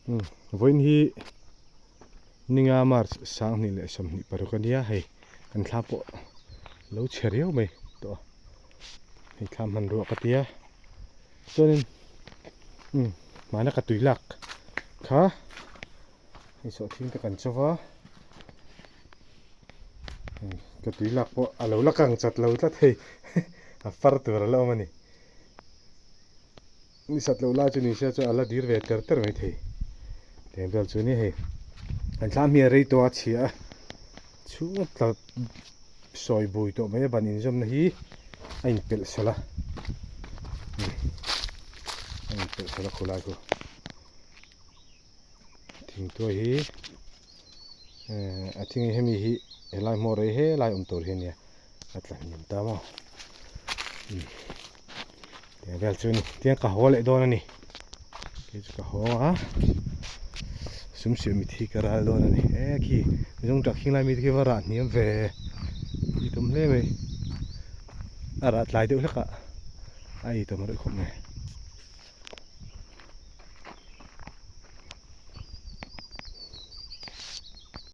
Vawiin hi ninga March 2026 a nia hei kan thla pawh lo chhe riau mai tawh a hei thla hmanrua ka tia chuanin umm hmana ka tui lak kha hei sawhthing te kan chaw va hei ka tui lak pawh a lo la kang chat lo tlat hei a far tur a la awm a ni. Ni sat loh lai chu ni se chuan a la dir ve ter ter mai thei. Tiang vel chu ni hei. An thlam hi a rei tawh a chhia a. Chhung tla sawi bui tawh mai a ban inzawmna hi a inpelh sawlh a. A inpelh sawlh a khulai khu. Thingtuai hi a thing hemi hi helai hmawr rei helai awm tur hi a nia a tla hniam ta maw tiang vel chu a ni tiang ka haw leh dawn a ni kei chu ka haw a sum siam mit hi ka ral dawn a ni e khi zawng tak hing lai mi te khi va rah hniam ve i tum hle mai a rah tlai deuh hlek a a ei tawm reuh khawp mai.